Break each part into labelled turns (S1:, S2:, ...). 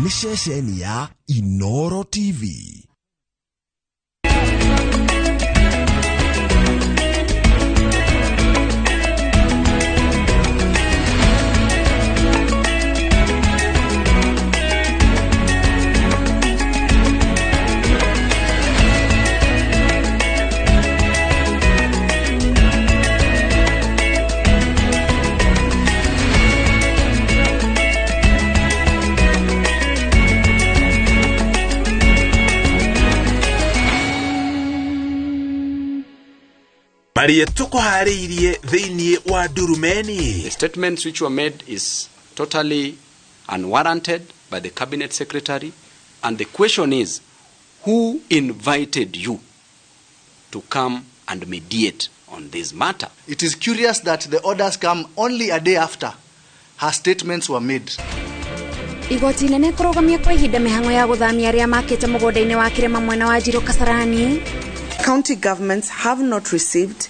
S1: Nĩ ceceni ya Inoro TV.
S2: Maria tukuharĩirie thĩinĩ wa Ndurumeni.
S3: The statements which were made is totally unwarranted by the cabinet secretary, and the question is, who invited you to come and mediate on this matter?
S4: It is curious that the orders come only a day after her statements were made.
S5: Igoti inene kũrũgamia kwa ihinda mĩhang'o ya gũthamia arĩa makĩte mũgũnda-inĩ wa Kĩrĩma mwena wa Njirũ Kasarani.
S6: County governments have not received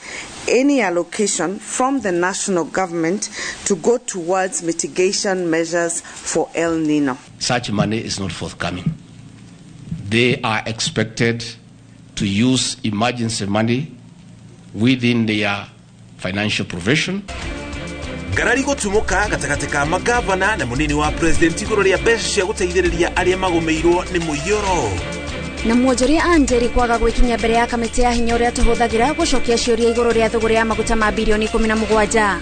S6: any allocation from the national government to go towards mitigation measures for El Nino.
S7: Such money is not forthcoming. They are expected to use emergency money within their financial provision.
S2: Ngarari gũtumũka gatagatĩ ka magavana na mũnini wa president igũrũ rĩa mbeca cia gũteithĩrĩria arĩa magũmĩirwo nĩ mũiyũro.
S5: Na mwonjoria Anjeri kwaga gwĩkinyia mbere ya kamĩtĩ ya hinya ũrĩa tũhũthagĩra gũcokia ciũria igũrũ rĩa thũgũrĩ ya maguta ma birioni 17.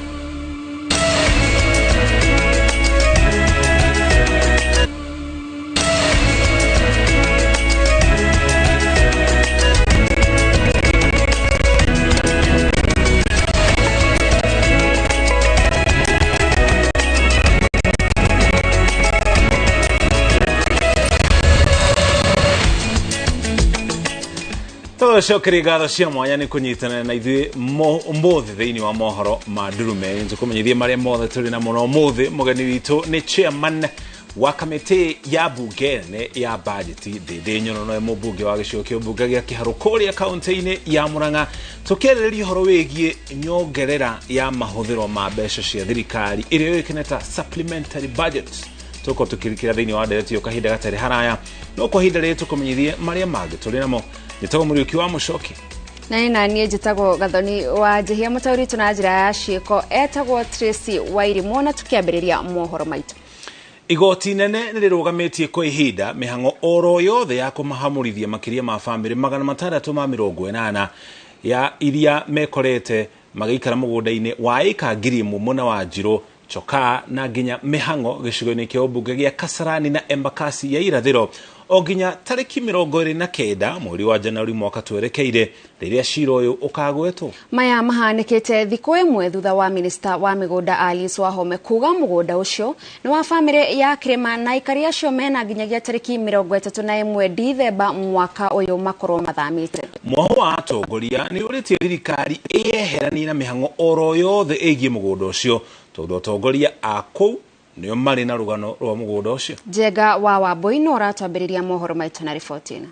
S8: Tũcokerie ngatho cia mwanya nĩ kũnyitana na ithuĩ ũmũthĩ thĩinĩ wa mohoro ma Ndurumeni. Tũkũmenyithie marĩa mothe tũrĩ namo na ũmũthĩ mũgeni witũ nĩ chairman wa kamĩtĩ ya bunge nene ya bajeti Ndĩndĩ Nyoro, nowe mũmbunge wa gĩcigo kĩa ũmbunge gĩa Kĩharũ kũrĩa kaũntĩ-inĩ ya Murang'a, tũkĩarĩrĩria ũhoro wĩgiĩ nyongerera ya mahũthĩro ma mbeca cia thirikari ĩrĩa yũĩkaine ta supplementary budget. Tũkorwo tũkĩrikĩra thĩinĩ wa ndereti ĩyo kahinda gatarĩ haraya, no kwa ihinda rĩrĩ tũkũmenyithie marĩa mangĩ tũrĩ namo. Njĩtagwo Mũriũki wa Mũcoki.
S5: Na nĩ naniĩ njĩtagwo Gathoni wa Njĩhia, mũtaũri witũ na njĩra ya ciĩko etagwo Tracy Wairimũ, na tũkĩambĩrĩria mohoro maitũ.
S8: Igoti inene nĩ rĩrũgamĩtie kwa ihinda mĩhang'o oro yothe ya kũmahamũrithia makĩria ma bamĩrĩ 680 ya iria mekorete magĩikara mũgũnda-inĩ wa ĩka 1000 mwena wa Njirũ Chokaa na nginya mĩhang'o gĩcigo-inĩ kĩa ũmbunge gĩa Kasarani na Embakasi ya irathĩro o nginya tarĩki 29 mweri wa Januari mwaka twerekeire rĩrĩa cira ũyũ ũkagwetwo.
S5: Maya mahanĩkĩte thikũ ĩmwe thutha wa minista wa mĩgũnda Alice Wahome kuga mũgũnda ũcio nĩ wa bamĩrĩ ya Kĩrĩma na aikari acio mena nginyagia tarĩki 31 Dithemba mwaka ũyũ makorwo mathamĩte.
S8: Mwaho wa atongoria nĩ ũrĩtie thirikari ĩyeheranie na mĩhang'o oro yothe ĩgiĩ mũgũnda ũcio tondũ atongoria a kũu nĩo marĩ na rũgano rwa mũgũnda ũcio.
S5: Njenga wa Wambui no ũratwambĩrĩria mohoro maitũ na riboti ĩno.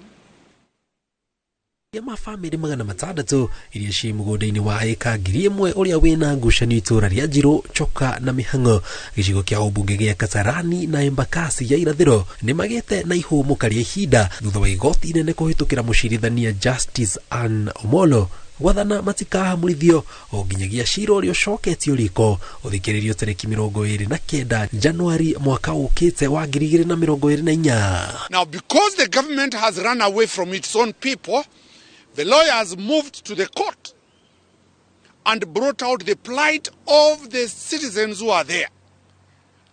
S9: Ya mabamĩrĩ 600 iria ciĩ mũgũnda-inĩ wa ĩka 1000 ũrĩa wĩna ngucanio itũra rĩa Njirũ Choka na mĩhang'o gĩcigo kĩa ũmbunge gĩa Kasarani na Embakasi ya irathĩro nĩ magĩte na ihũmũka rĩa ihinda thutha wa igoti inene kũhĩtũkĩra mũcirithania Justice Ann Omolo gwathana matikahamũrithio o nginyagia cira ũrĩa ũcoketio riko ũthikĩrĩrio tarĩki 29 Januari mwaka ũkĩte wa 2024.
S10: Now, because the government has run away from its own people, the lawyers moved to the court and brought out the plight of the citizens who are there.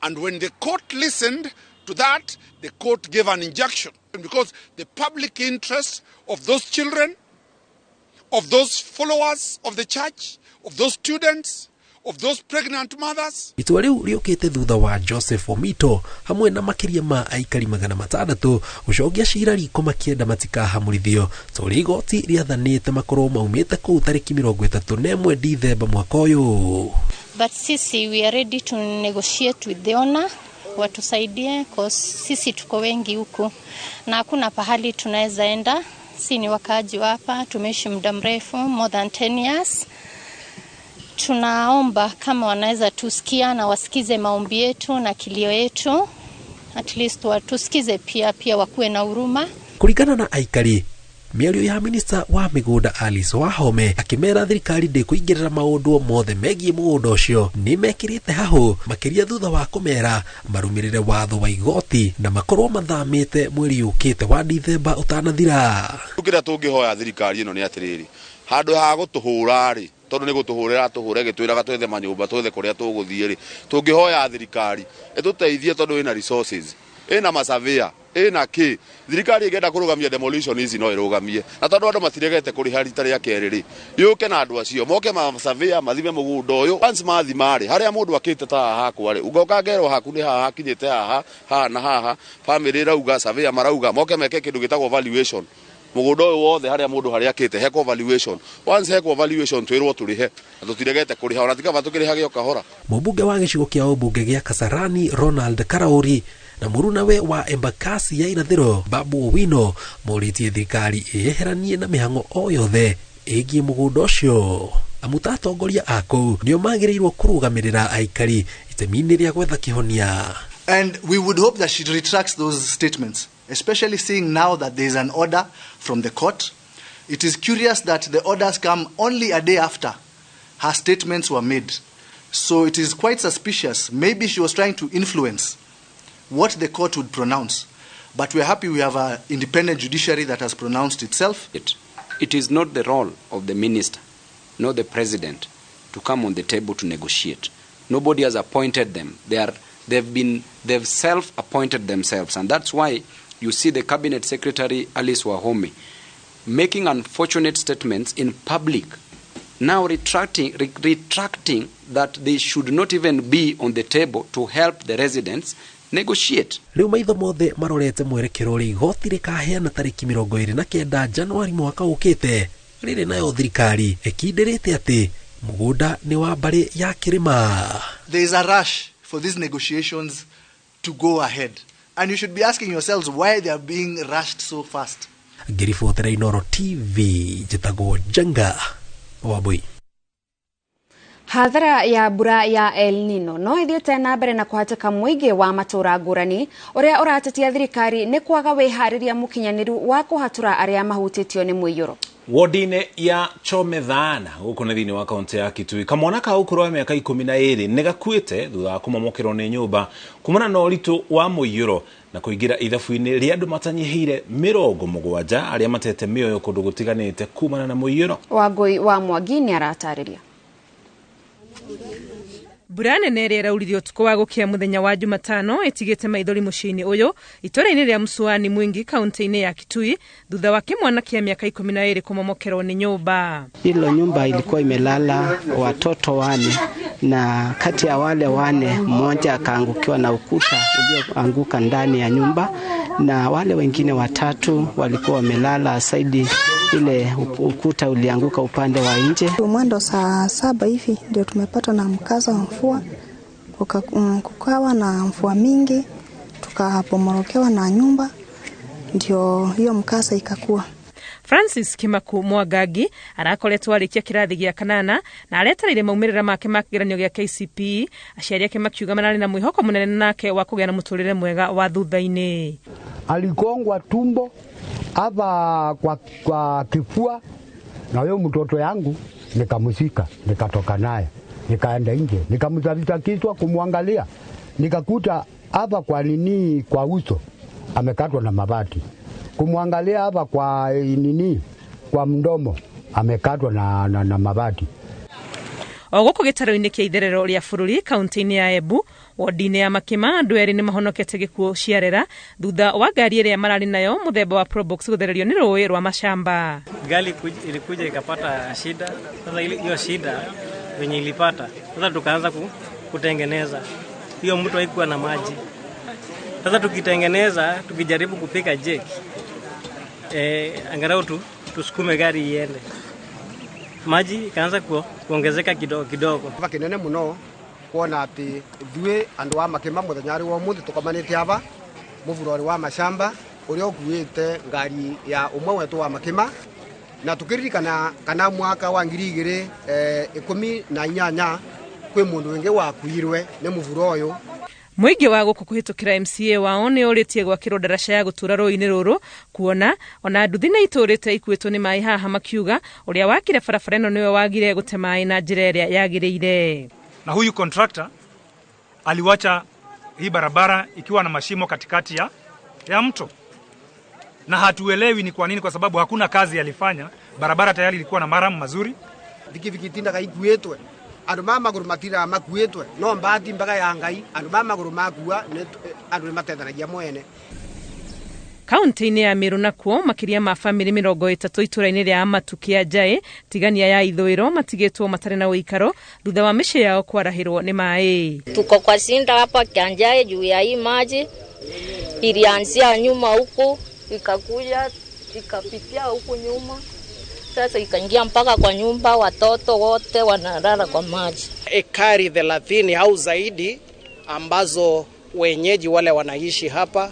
S10: And when the court listened to that, the court gave an injunction because the public interest of those children, of those followers of the church, of those students, of those pregnant mothers.
S9: Itua rĩu rĩũkĩte thutha wa Joseph Omito hamwe na makĩria ma aikari 600 gũcokia cira riko makĩenda matikahamũrithio tondũ igoti rĩathanĩte makorwo maumĩte kũu tarĩki 31 Dithemba mwaka ũyũ.
S11: But sisi we are ready to negotiate with the owner watusaidie, cause sisi tuko wengi huku na hakuna pahali tunaweza enda. Si ni wakaaji wa hapa, tumeishi muda mrefu, more than 10 years. Tunaomba kama wanaweza tusikia na wasikize maombi yetu na kilio yetu, At least watusikize pia wakuwe na huruma.
S9: Kũringana na aikari, mĩario ya minista wa mĩgũnda Alice Wahome akĩmera thirikari ndĩkũingĩrĩra maũndũ mothe megiĩ mũgũnda ũcio nĩ mekĩrĩte hahũ, makĩria thutha wa kũmera marũmĩrĩre watho wa igoti na makorwo mathamĩte mweri ũkĩte wa Dithemba ũtanathira.
S12: Kĩrĩa tũngĩhoya thirikari ĩno nĩ atĩrĩrĩ, handũ ha gũtũhũra rĩ, tondũ nĩ gũtũhũrĩra tũhũre gĩtwĩraga twethe manyũmba twethe kũrĩa tũgũthiĩ rĩ, tũngĩhoya thirikari ĩtũteithie tondũ ĩna resources, ĩna masavia, ĩna kĩ. Thirikari ĩngĩenda kũrũgamia demolition ici no ĩrũgamie, na tondũ andũ matiregete kũrĩha rita rĩa kerĩ rĩ, yũke na andũ acio moke masavia mathime mũgũnda ũyũ. Once mathima rĩ, harĩa mũndũ akĩte ta haha hakwa rĩ, ũgoka ngerwo haku nĩ haha hakinyĩte haha haha na haha, family ĩrauga, surveyor marauga, moke meke kĩndũ gĩtagwo valuation. Mũgũnda ũyũ wothe harĩa mũndũ harĩa akĩte hekwo valuation. Once hekwo valuation twĩrwo tũrĩhe, na tũtiregete kũrĩha, ona tikaba tũkĩrĩhage o kahora.
S9: Mũmbunge wa gĩcigo kĩa ũmbunge gĩa Kasarani Ronald Karauri na mũrunawe wa Embakasi ya irathĩro Babu Owino morĩtie thirikari ĩyeheranie na mĩhang'o o yothe ĩgiĩ mũgũnda ũcio, amu ta atongoria a kũu nĩo magĩrĩirwo kũrũgamĩrĩra aikari itemi-inĩ rĩa gwetha kĩhonia.
S4: And we would hope that she retracts those statements, especially seeing now that there is an order from the court. It is curious that the orders come only a day after her statements were made. So it is quite suspicious. Maybe she was trying to influence what the court would pronounce. But we're happy we have an independent judiciary that has pronounced itself.
S3: It is not the role of the minister, nor the president, to come on the table to negotiate. Nobody has appointed them. They've self-appointed themselves, and that's why you see the cabinet secretary Alice Wahome making unfortunate statements in public, now retracting that they should not even be on the table to help the residents negotiate.
S9: Rĩu maitho mothe marorete mwerekero ũrĩa igoti rĩkaheana tarĩki 29 Januari mwaka ũkĩte, rĩrĩ nayo thirikari ĩkindĩrĩte atĩ mũgũnda nĩ wa mbarĩ ya Kĩrĩma.
S4: There is a rush for these negotiations to go ahead, and you should be asking yourselves why they are being rushed so fast.
S9: Ngĩribotera Inooro TV, njĩtagwo Njenga Wambui.
S5: Hathara ya mbura ya El Nino no ithiĩte na mbere na kũhatĩka mũingĩ wa matũũra ngũrani ũrĩa ũratetia thirikari nĩ kwaga wĩharĩria mũkinyanĩru wa kũhatũra arĩa mahutĩtio nĩ mũiyũro.
S8: Wodi-inĩ ya Chomethana gũkũ nĩ thĩinĩ wa kaunti ya Kitui, kamwana ka ũkũrũ wa mĩaka 12 nĩ gakuĩte thutha wa kũmomokerwo nĩ nyũmba kumana na ũritũ wa mũiyũro na kũingĩra ithabu-inĩ rĩa andũ matanyihĩire 70 arĩa matete mĩoyo kũndũ gũtiganĩte kumana na mũiyũro.
S5: Wangũi wa Mwangi nĩ aratarĩria.
S13: Mbura nene ĩrĩa ĩraurire ũtukũ wa gũkĩa mũthenya wa Jumatano ĩtigĩte maithori mũciĩ-inĩ ũyũ itũũra-inĩ rĩa Msuani Mwingi kaunti-inĩ ya Kitui thutha wa kĩmwana kĩa mĩaka 12 kũmomokerwo nĩ nyũmba.
S14: Hilo nyumba ilikuwa imelala watoto 4, na kati ya wale 4 mmoja akaangukiwa na ukuta ulioanguka ndani ya nyumba, na wale wengine 3 walikuwa wamelala saidi ile ukuta ulianguka upande wa nje.
S15: Mwendo saa 7 hivi ndio tumepata na mkaza wa mvua, kukawa na mvua mingi, tukapomorokewa na nyumba, ndio hiyo mkasa ikakua.
S13: Francis Kimaku Mwagagi arakoretwo arĩkia kĩrathi gĩa kanana na aretereire maumĩrĩra make ma kĩgeranio gĩa KCPE. Aciari ake makiuga mararĩ na mwĩhoko mũnene nake wa kũgĩa na mũtũrĩre mwega wa thutha-inĩ.
S16: Aligongwa tumbo hapa kwa kifua, na huyo mtoto yangu nikamshika, nikatoka naye, nikaenda nje, nikamsafisha kichwa kumwangalia, nikakuta hapa kwa nini kwa uso amekatwa na mabati, kumwangalia hapa kwa nini kwa mdomo amekatwa na mabati.
S13: O gũkũ gĩtarũ-inĩ kĩa itherero rĩa bũrũri kaunti-inĩ ya Embu, wodi-inĩ ya Makima, andũ erĩ nĩ mahonokete gĩkuũ ciarera thutha wa ngari ĩrĩa mararĩ nayo mũthemba wa Probox gũthererio nĩ rũĩ rwa Mashamba.
S17: Gari ilikuja ikapata shida. Sasa hiyo shida venye ilipata, sasa tukaanza kutengeneza. Hiyo mtu haikuwa na maji. Sasa tukitengeneza, tukijaribu kupika jeki, angalau tusukume gari iende. Maji ikaanza kuongezeka kidogo kidogo.
S18: Kinene muno kuona ati ithuĩ andũ a Makima mũthenya wa ũmũthĩ tũkomanĩte aba mũburo wa Mashamba ũrĩa ũkuĩte ngari ya ũmwe wetu wa Makima, na tũkĩririkana kana mwaka wa 2018 kwĩ mũndũ wĩngĩ wakuirwe nĩ mũburo ũyũ.
S13: Mũingĩ wa gũkũ kũhĩtũkĩra MCA wao nĩ ũrĩtie gwakĩrwo ndaraca ya gũtũra rũĩ-inĩ rũrũ, kuona ona nduthi nĩ itũrĩte ikuĩtwo nĩ maĩ haha, makiuga ũrĩa wakire barabara ĩno nĩwe wagire gũte maĩ na njĩra ĩrĩa yagĩrĩire.
S19: Na huyu contractor aliwacha hii barabara ikiwa na mashimo katikati ya mto, na hatuelewi ni kwa nini, kwa sababu hakuna kazi alifanya. Barabara tayari ilikuwa na maramu mazuri.
S18: Vikiviki tindaga ikuĩtwe andu ma maguru matira makuĩtwe no mbati mbaga ya Ngai andu ma maguru makua andu nĩmatethanagia mwene.
S13: Kaunti-inĩ ya Meru nakuo makĩria ma bamĩrĩ 30 itũra-inĩ rĩa Amatu Kĩanjaĩ tigania ya ithũĩro matigĩtwo matarĩ na ũikaro thutha wa mĩciĩ yao kwarahĩrwo nĩ maĩ.
S20: Tuko kwa sinda hapa Kianjaĩ juu ya hii maji ilianzia nyuma huku ikakuja ikapitia huku nyuma, sasa ikaingia mpaka kwa nyumba, watoto wote wanalala kwa maji.
S21: Ekari 30 au zaidi ambazo wenyeji wale wanaishi hapa,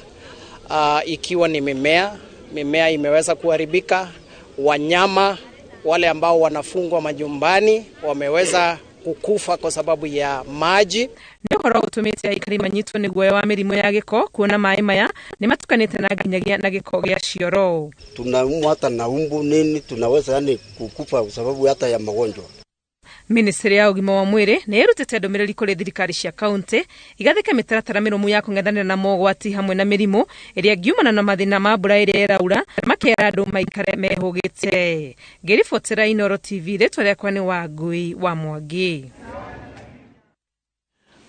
S21: ikiwa ni mimea imeweza kuharibika, wanyama wale ambao wanafungwa majumbani wameweza kukufa kwa sababu ya maji.
S13: Nĩ ũhoro ũtũmĩte aikari manyitwo nĩ guoya wa mĩrimũ ya gĩko, kuona maĩ maya nĩ matukanĩte na nginyagia na gĩko gĩa cioro.
S22: Tunaumwa hata na umbu nini, tunaweza yani kukufa kwa sababu hata ya magonjwa.
S13: Ministry ya ũgima wa mwĩrĩ nĩ ĩrutĩte ndũmĩrĩri kũrĩ thirikari cia kaunti igathĩke mĩtaratara mĩrũmu ya kũng'ethanĩra na mogwati hamwe na mĩrimũ ĩrĩa ĩngiumana na mathĩna ma mbura ĩrĩa ĩraura, makera andũ maikare mehũgĩte. Ngĩribotera Inooro TV, rĩtwa rĩakwa nĩ Wangui wa Mwangi.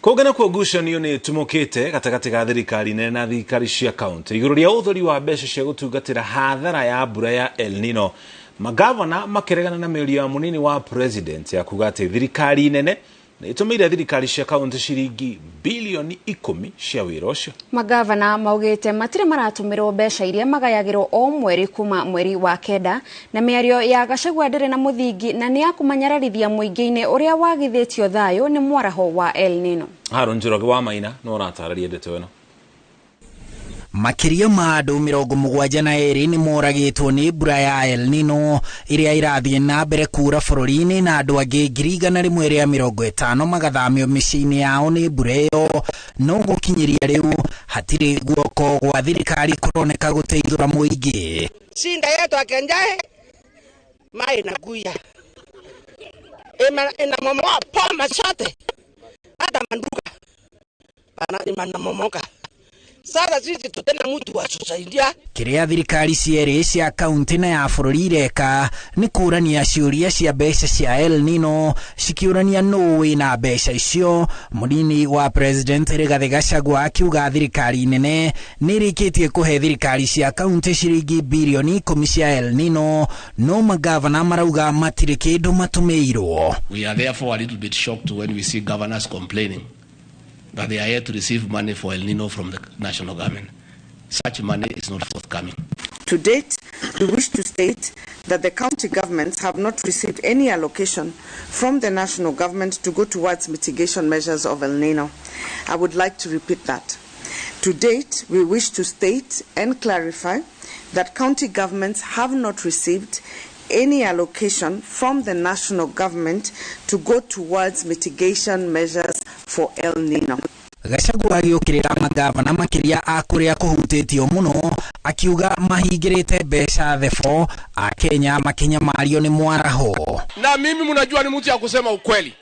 S8: Kũngĩ nakuo ngucanio nĩ ĩtumũkĩte gatagatĩ ga thirikari nene na thirikari cia kaunti igũrũ rĩa ũthori wa mbeca cia gũtungatĩra hathara ya mbura ya El Nino. Magavana makeregana na mĩario ya mũnini wa president ya kuga atĩ thirikari nene nĩ ĩtũmĩire thirikari cia kaunti ciringi bilioni 10 cia wĩra ũcio.
S5: Magavana maugĩte matirĩ maratũmĩrwo mbeca iria magayagĩrwo o mweri kuma mweri wa 9, na mĩario ya Gachagua ndĩrĩ na mũthingi na nĩ ya kũmanyararithia mũingĩ-inĩ ũrĩa wagithĩtio thayũ nĩ mwaraho wa El Nino.
S8: Haron Njoroge wa Maina no ũratarĩria ndeto ĩno.
S23: Makĩria ma andũ 72 nĩ moragĩtwo nĩ mbura ya El Nino ĩrĩa ĩrathiĩ na mbere kura bũrũri-inĩ, na andũ angĩ 150 magathamio mĩciĩ-inĩ yao nĩ mbura ĩyo. No gũkinyĩria rĩu hatirĩ guoko gwa thirikari kũroneka gũteithũra mũingĩ.
S24: Shinda yetu akenjae mai nakuya inamomoa poma zote hata manduka inamomoka. Sasa sisi tutena mtu wa tusaidia.
S23: Kĩrĩa thirikari cierĩ cia kaunti na ya bũrũri ireka nĩ kũrania ciũria cia mbeca cia El Nino, cikĩũrania nũũ wĩna mbeca icio. Mũnini wa president Rigathĩ Gachagua akiuga thirikari nene nĩ ĩrĩkĩtie kũhe thirikari cia kaunti ciringi bilioni 10 cia El Nino, no magavana marauga matirĩ kĩndũ matũmĩirwo.
S7: We are therefore a little bit shocked when we see governors complaining that they are here to receive money for El Nino from the national government. Such money is not forthcoming.
S6: To date, we wish to state that the county governments have not received any allocation from the national government to go towards mitigation measures of El Nino. I would like to repeat that. To date, we wish to state and clarify that county governments have not received any allocation from the national government to go towards mitigation measures for El Nino.
S23: Gachagua agĩũkĩrĩra magavana makĩria a kũrĩa kũhutĩtio mũno, akiuga mahingĩrĩte mbeca thebo a Kenya makinyamario nĩ mwaraho.
S25: Na mimi mnajua ni mtu ya kusema ukweli.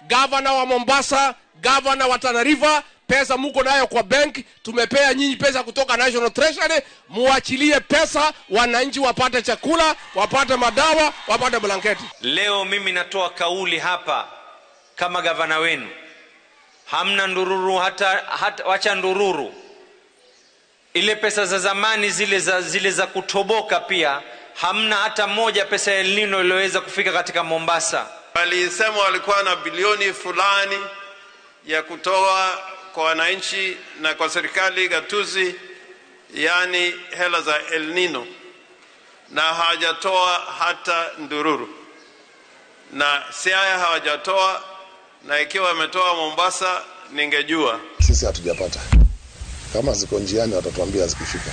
S25: Gavana wa Mombasa, gavana wa Tana River, pesa muko nayo kwa bank, tumepea nyinyi pesa kutoka National Treasury, muachilie pesa wananchi wapate chakula, wapate madawa, wapate blanketi.
S26: Leo mimi natoa kauli hapa kama gavana wenu. Hamna ndururu, hata wacha ndururu. Ile pesa za zamani zile za kutoboka pia hamna hata moja pesa ya El Nino iliyoweza kufika katika Mombasa.
S27: Walisema walikuwa na bilioni fulani ya kutoa kwa wananchi na kwa serikali gatuzi, yani hela za El Nino, na hawajatoa hata ndururu. Na Siaya hawajatoa, na ikiwa wametoa Mombasa ningejua.
S28: Sisi hatujapata. Kama ziko njiani watatuambia zikifika.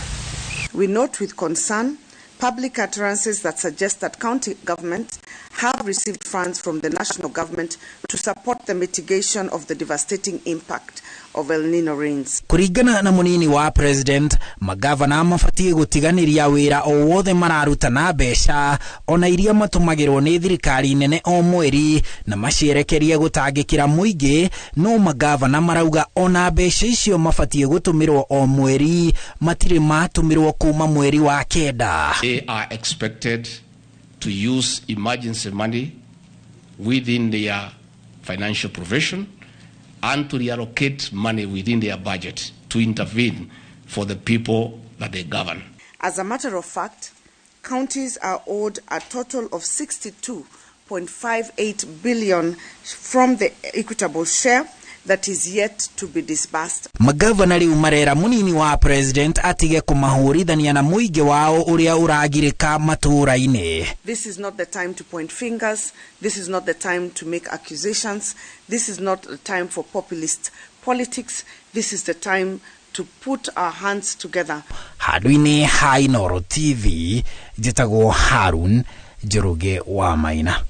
S6: We note with concern public utterances that suggest that county government have received funds from the national government to support the mitigation of the devastating impact of El Nino rains.
S23: Kuringana na munini wa president, magavana mabatie gutiganiria wira o wothe mararuta na mbeca ona iria matumagirwo ni thirikari nene o mweri na macierekerie gutangikira muingi. No magavana marauga ona mbeca icio mabatie gutumirwo o mweri matiri matumirwo kuma mweri wa 9.
S7: They are expected to use emergency money within their financial provision and to reallocate money within their budget to intervene for the people that they govern.
S6: As a matter of fact, counties are owed a total of 62.58 billion from the equitable share that is yet to be disbursed.
S23: Magavana riu marera munini wa president atige kumahurithania na muingi wao uria uragirika matura-ini.
S6: This is not the time to point fingers. This is not the time to make accusations. This is not the time for populist politics. This is the time to put our hands together.
S23: Handu-ini ha Inooro TV, njitagwo Harun Njoroge wa Maina.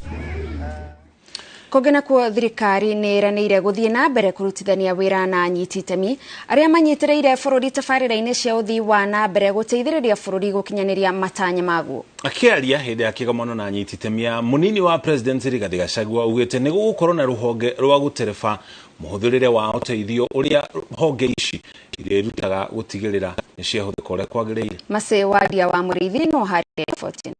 S5: Kũngĩ nakuo thirikari nĩ ĩranĩire gũthiĩ na mbere kũrutithania wĩra na anyiti itemi arĩa manyitĩrĩire bũrũri tabarĩra-inĩ cia ũthii wa na mbere gũteithĩrĩria bũrũri gũkinyanĩria matanya maguo.
S8: Akĩaria hĩndĩ ya kĩgomano na anyiti itemi a munini wa president Rigathi Gachagua augĩte nĩ gũgũkorwo na rũhonge rwa gũtereba mũhũthĩrĩre wa ũteithio ũrĩa honge ici irĩrutaga gũtigĩrĩra nĩ ciahũthĩka ũrĩa kwagĩrĩire.
S5: Macĩ Wadia wa Mũrĩithi no harĩ 14.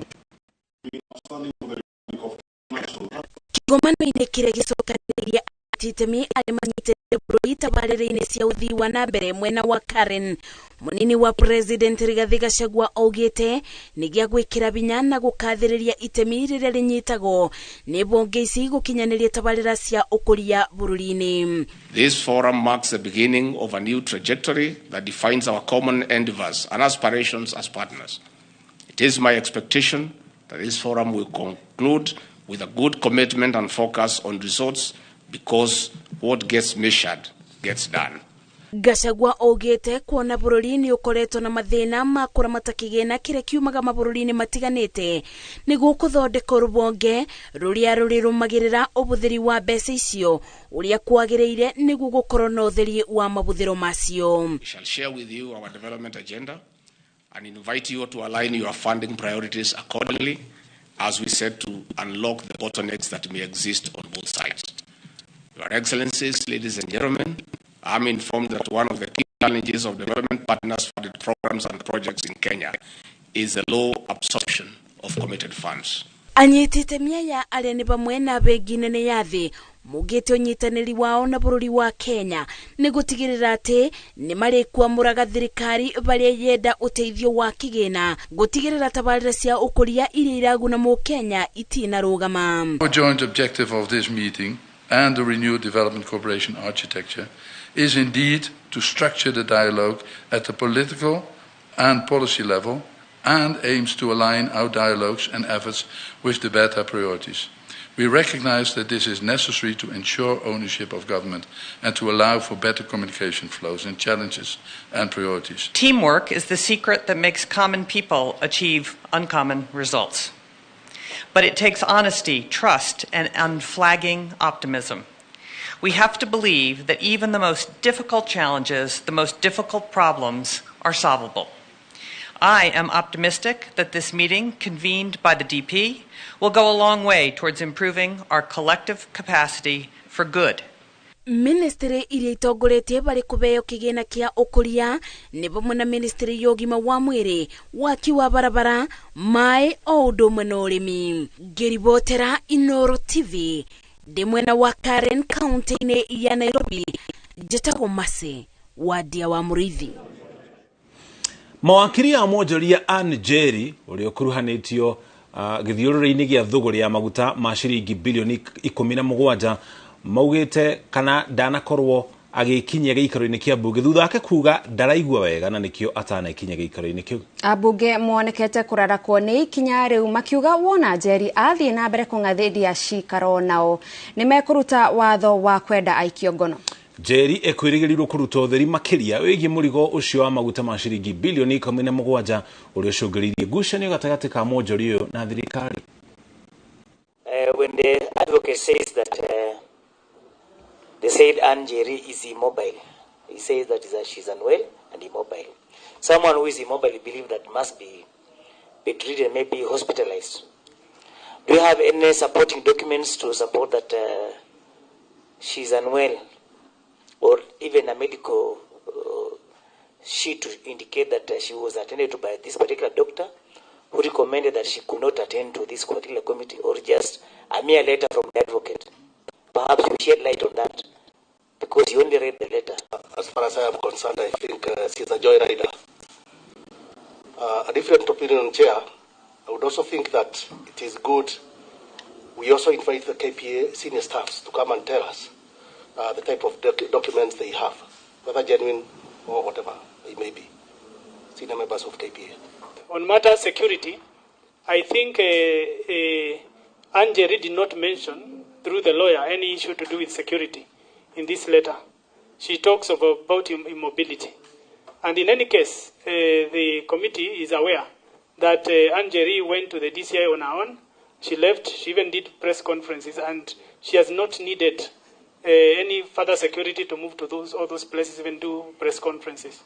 S1: Kĩgomano-inĩ kĩrĩa gĩcokanĩrĩirie itemi arĩa manyitĩrĩire bũrũri tabarĩra-inĩ cia ũthii wa na mbere mwena wa Karen, munini wa president Rigathi Gachagua augĩte nĩ gĩa gwĩkĩra binya na gũkathĩrĩria itemi rĩrĩa rĩnyitagwo nĩ mbunge ici gũkinyanĩria tabarĩra cia ũkũria bũrũri-inĩ.
S7: This forum marks the beginning of a new trajectory that defines our common endeavors and aspirations as partners. It is my expectation that this forum will conclude with a good commitment and focus on results, because what gets measured gets done.
S1: Gachagua augĩte kuona bũrũri nĩ ũkoretwo na mathĩna ma kũramata kĩgĩna kĩrĩa kiumaga mabũrũri-inĩ matiganĩte nĩguo kũthondeka rũhonge rũrĩa rũrĩrũmagĩrĩra ũhũthĩri wa mbeca icio ũrĩa kwagĩrĩire nĩguo gũkorwo na ũtheri wa mahũthĩro macio.
S7: We shall share with you our development agenda and invite you to align your funding priorities accordingly, as we said, to unlock the bottlenecks that may exist on both sides. Your Excellencies, ladies and gentlemen, I'm informed that one of the key challenges of development partners funded programs and projects in Kenya is the low absorption of committed funds.
S1: Anyiti itemi aya arĩa nĩ bamwe na bengi nene ya thĩ mugĩte ũnyitanĩri wao na bũrũri wa Kenya nĩ gũtigĩrĩra atĩ nĩ marĩkwamũraga thirikari barĩa yenda ũteithio wa kĩgĩna gũtigĩrĩra tabarĩra cia ũkũria iria iraguna mũkenya itinarũgama.
S2: Our joint objective of this meeting and the renewed development cooperation architecture is indeed to structure the dialogue at the political and policy level and aims to align our dialogues and efforts with the better priorities. We recognize that this is necessary to ensure ownership of government and to allow for better communication flows and challenges and priorities.
S3: Teamwork is the secret that makes common people achieve uncommon results. But it takes honesty, trust, and unflagging optimism. We have to believe that even the most difficult challenges, the most difficult problems, are solvable. I am optimistic that this meeting, convened by the DP, will go a long way towards improving our collective capacity for good.
S1: Ministry iria itongoretie bari kubeo kigina kia ukuria ni bamwe na ministry ya ũgima wa mwĩrĩ, waki wa barabara, maĩ o ũndũ ũmwe na ũrĩmi. Ngĩribotera Inooro TV ndĩ mwena wa Karen kaunti-inĩ ya Nairobi, njĩtagwo Mercy Wadia wa Mũrĩithi.
S8: Mawakiri a mwonjoria Ann Njeri ũrĩa ũkuruhanĩtio gĩthiũrũrĩ-inĩ gĩa thũgũrĩ ya maguta ma ciringi bilioni 17 maugĩte kana ndanakorwo agĩkinyia gĩikaro-inĩ kĩa mbunge thutha wake kuga ndaraigua wega na nĩkĩo atanakinya gĩikaro-inĩ kĩu.
S5: Ambunge monekete kũrarakwo nĩ ikinya rĩu makiuga wona Njeri athiĩ na mbere kũng'athĩria cikaro nao nĩmekũruta watho wa kwenda aikio ngono.
S8: Njeri ekwĩrĩgĩrĩirwo kũruta ũtheri makĩria wĩgiĩ mũrigo ũcio wa maguta ma ciringi bilioni 17 ũrĩa ũcũngĩrĩirie ngucanio gatagatĩ ka mwonjoria ũyũ na thirikari.
S4: The advocate says that they said Anne Njeri is immobile. He says that she's unwell and immobile. Someone who is immobile, we believe that must be treated, maybe hospitalized. Do you have any supporting documents to support that she's unwell, or even a medical sheet to indicate that she was attended to by this particular doctor who recommended that she could not attend to this particular committee, or just a mere letter from the advocate? Perhaps you shed light on that, because you only read the letter.
S9: As far as I am concerned, I think she's a joyrider. A different opinion, Chair. I would also think that it is good we also invite the KPA senior staffs to come and tell us the type of documents they have, whether genuine or whatever they may be, senior members of KPA.
S10: On matter security, I think Anne Njeri did not mention through the lawyer any issue to do with security in this letter. She talks about immobility. And in any case, the committee is aware that Anne Njeri went to the DCI on her own. She left, she even did press conferences, and she has not needed any further security to move to all those places, even do press conferences.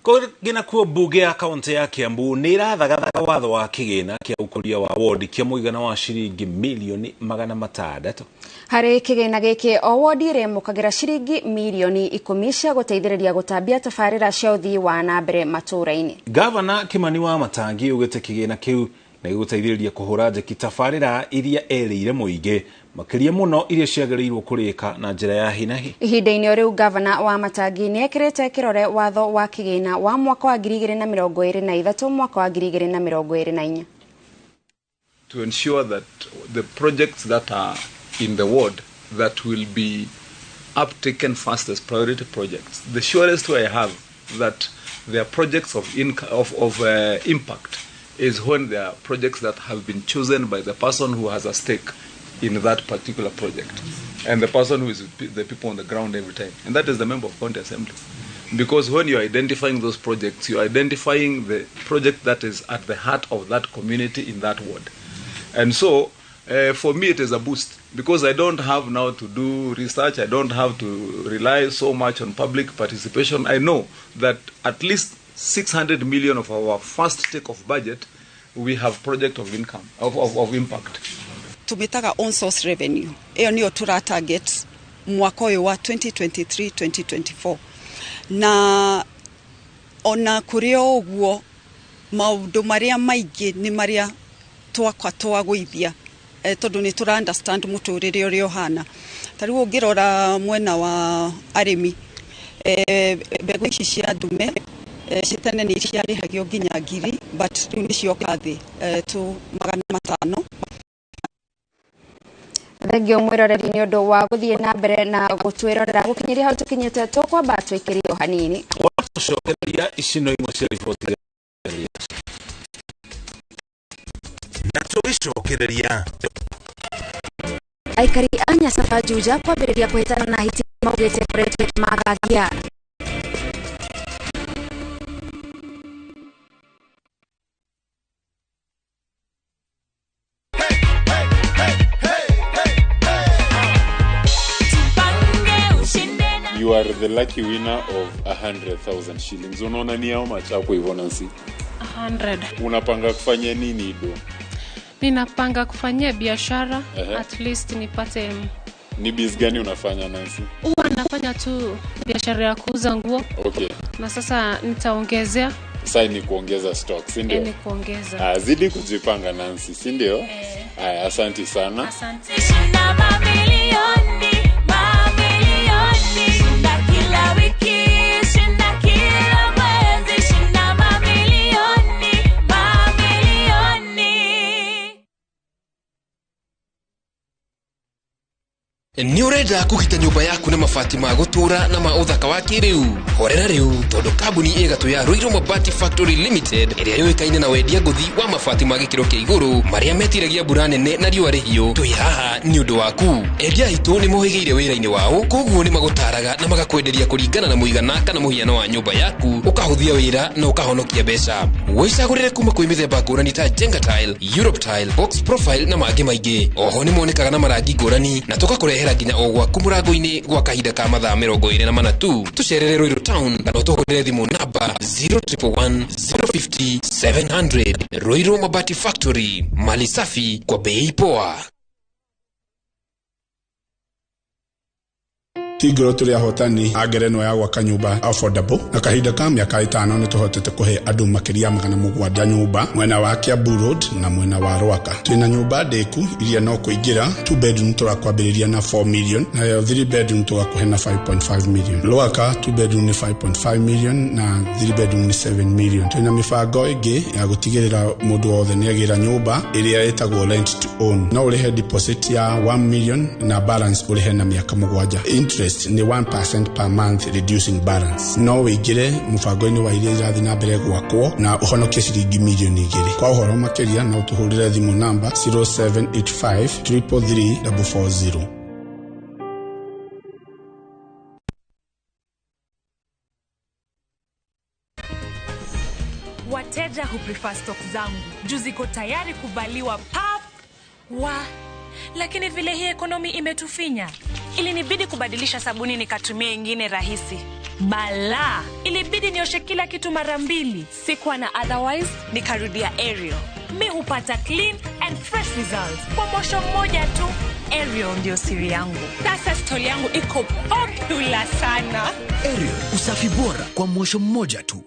S8: Kũngĩ nakuo mbunge ya kaunti ya Kiambu nĩ ĩrathagathaga watho wa kĩgĩna kĩa ũkũria wa wodi kĩa mũigana wa ciringi milioni 600.
S5: Harĩ kĩgĩna gĩkĩ o wodi ĩrĩamũkagĩra ciringi milioni 10 cia gũteithĩrĩria gũtambia tabarĩra cia ũthii wa na mbere matũũra-inĩ.
S8: Gavana Kimani wa Matangi augĩte kĩgĩna kĩu nĩ gĩgũteithĩrĩria kũhũra njeki tabarĩra iria erĩire mũingĩ, makĩria mũno iria ciagĩrĩirwo kũrĩka na njĩra ya hinahi.
S5: Ihinda-inĩ rĩu gavana wa Matangi nĩ ekĩrĩte kĩrore watho wa kĩgĩna wa mwaka wa 2023 mwaka wa 2024.
S11: To ensure that the projects that are in the ward that will be uptaken first as priority projects, the surest way I have that they are projects of impact is when there are projects that have been chosen by the person who has a stake in that particular project, and the person who is with the people on the ground every time, and that is the member of county assembly. Because when you are identifying those projects, you are identifying the project that is at the heart of that community in that ward. And so for me it is a boost, because I don't have now to do research, I don't have to rely so much on public participation. I know that at least 600 million of our first take-off budget, we have project of income, of impact.
S12: Tumitaga own source revenue. Iyo niyo tura target mwaka uyu wa 2023-2024. Na ona kuri uguo maundu maria maingi ni maria twakwa twagwithia tondu ni tura understand muturire uria uhana. Ta riu ungirora mwena wa arimi mbegu ici cia ndume citene ni ciarĩhagio nginya 1000 but rĩu nĩ cioka thĩ tu 500.
S5: Thengio mwĩroreri nĩ ũndũ wa gũthiĩ na mbere na gũtwĩrorera gũkinyĩria hau tũkinyĩte tũkwamba twĩkĩrio hanini.
S8: Watũcokeria ici no imwe cia riboti
S14: na tũgĩcokereria.
S1: Aikari a Nyasaba Juja kwambĩrĩria kũhĩtana na hiti maugĩte ĩkoretwo ĩkĩmagagia.
S15: You are the lucky winner of 100,000 shillings. Unaona ni how much hapo hivyo Nancy?
S16: 100.
S15: Unapanga kufanya nini do?
S16: Ninapanga kufanyia biashara. At least nipate.
S15: Ni biz gani unafanya Nancy?
S16: Huwa nafanya tu biashara ya kuuza nguo.
S15: Okay.
S16: Na sasa nitaongezea.
S15: Sasa ni kuongeza stock, si ndio?
S16: Ni kuongeza.
S15: Zidi kujipanga Nancy, si ndio? Haya, asante sana.
S16: Asante.
S13: Nĩ ũrenda kũgita nyũmba yaku na mabati ma gũtũũra na ma ũthaka wa kĩrĩu? Horera rĩu tondũ kambuni ĩgatũ ya Ruiru Mabati Factory Limited ĩrĩa yũĩkaine na wendia ngũthi wa mabati ma gĩkĩro kĩa igũrũ marĩa metiragia mbura nene na riũa rĩhiũ, twĩ haha nĩ ũndũ waku. Endia aitũ nĩ mohĩgĩire wĩra-inĩ wao, koguo nĩ magũtaraga na magakwenderia kũringana na mũigana kana mũhiano wa nyũmba yaku, ũkahũthia wĩra na ũkahonokia mbeca. Wĩcagũrĩre kuma kwĩ mĩthemba ngũrani ta Jenga Tile, Europe Tile, Box Profile na mangĩ maingĩ. Oho nĩ monekaga na marangi ngũrani na tũgakũrehera nginya o gwaku mũrango-inĩ gwa kahinda ka mathaa 24 tu. Tũcerere Ruiru Town kana ũtũhũrĩre thimũ namba 0111 050 700. Ruiru Mabati Factory, mali safi kwa bei poa.
S17: Tigoro tũrĩ ahotani a ngerenwa ya gwaka nyũmba affordable na kahinda ka mĩaka 5 nĩ tũhotete kũhe andũ makĩria 700 nyũmba mwena wa Kiambu Road na mwena wa Rwaka. Twĩna nyũmba ndĩku iria no kũingĩra 2 bedroom tũrakwambĩrĩria na 4 million nayo 3 bedroom tũgakũhe na 5.5 million. Rwaka 2 bedroom nĩ 5.5 million na 3 bedroom nĩ 7 million. Twĩna mĩbango ĩngĩ ya gũtigĩrĩra mũndũ wothe nĩagĩra nyũmba ĩrĩa ĩtagwo rent to own. No ũrĩhe deposit ya 1 million na balance ũrĩhe na mĩaka 7. Interest ni 1% per month reducing balance. No wĩingĩre mũbango-inĩ wa iria irathiĩ na mbere gwakwo na ũhonokie ciringi milioni 2. Kwa ũhoro makĩria no ũtũhũrĩre thimũ namba 0785 333 440.
S18: Wateja huprefer stock zangu juu ziko tayari kuvaliwa pap wa, lakini vile hii ekonomi imetufinya, ilinibidi kubadilisha sabuni nikatumia ingine rahisi. Bala, ilibidi nioshe kila kitu mara 2. Sikuwa na otherwise, nikarudia Ariel. Mi hupata clean and fresh results kwa mosho mmoja tu. Ariel ndio siri yangu. Sasa stoli yangu iko popular sana.
S19: Ariel, usafi bora kwa mosho mmoja tu.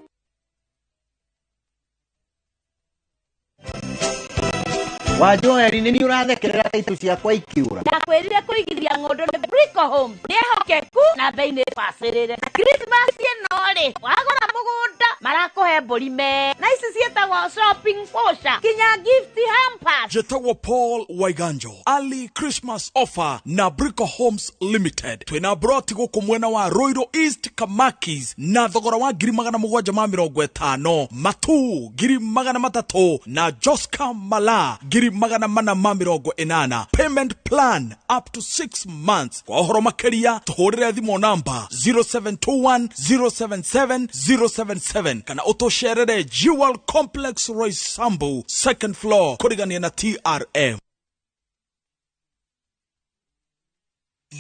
S23: Wajoeri nĩ ũrathekerera taitũ ciakwa ikiura.
S20: Ndakwĩrire kũigithia ng'ũndũ nĩ Brico Home. Nĩ ehokeku na bei nĩ bacĩrĩre. Christmas ĩno rĩ, wagũra mũgũnda marakũhe mbũri me. Na ici ciĩtagwo shopping voucher kinya gift hampers.
S25: Njĩtagwo Paul Waiganjo. Early Christmas offer na Brico Homes Limited. Twĩna broti gũkũ mwena wa Ruiru East Kamakis na thogora wa 750,000, Matu 300,000 na Joska Mala 480,000. Payment plan up to 6 months. Kwa ũhoro makĩria tũhũrĩre thimũ namba 0721 077 077 kana ũtũcerere Jewel Complex Roysambu second floor kũrigania na TRM.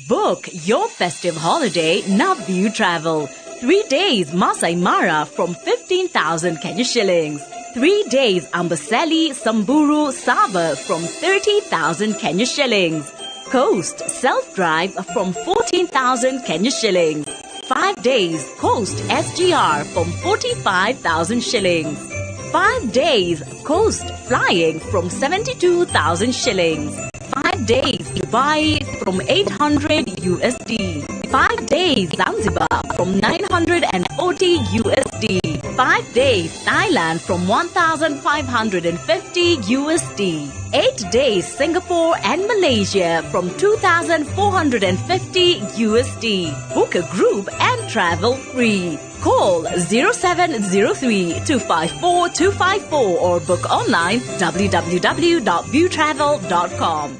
S26: Book your festive holiday na View Travel. 3 days Masai Mara from 15,000 Kenya shillings. 3 days Amboseli, Samburu, Sava from 30,000 Kenya shillings. Coast self-drive from 14,000 Kenya shillings. 5 days Coast SGR from 45,000 shillings. 5 days Coast flying from 72,000 shillings. 5 days Dubai from 800 USD. 5 days Zanzibar from 940 USD. 5 days Thailand from 1,550 USD. 8 days Singapore and Malaysia from 2,450 USD. Book a group and travel free. Call 0703 254 254 or book online www.viewtravel.com.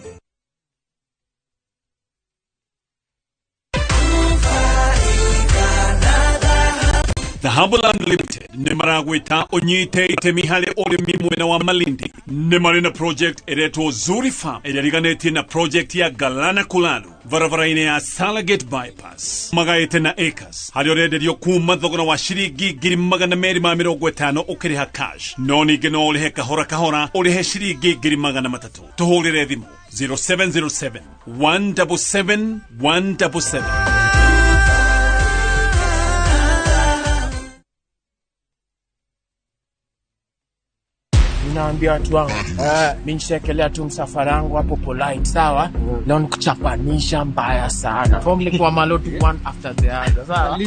S27: The Habuland Limited nĩ maragwĩta ũnyite itemi harĩ ũrĩmi mwena wa Malindi. Nĩ marĩ na project ĩretwo Zuri Farm ĩrĩa ĩriganĩtie na project ya Galana Kulalu barabara-inĩ ya Salagate Bypass. Magaĩte na acres harĩa ũrenderio kuma thogora wa ciringi 250,000 ũkĩrĩha cash, no ningĩ no ũrĩhe kahora kahora ũrĩhe ciringi 300,000. Tũhũrĩre thimũ 0707 177 177.
S28: Naambia watu wangu, mimi nishaekelea tu msafara wangu hapo polite, sawa? Leo nikuchapanisha mbaya sana. Form kwa malotu one after the other, sawa?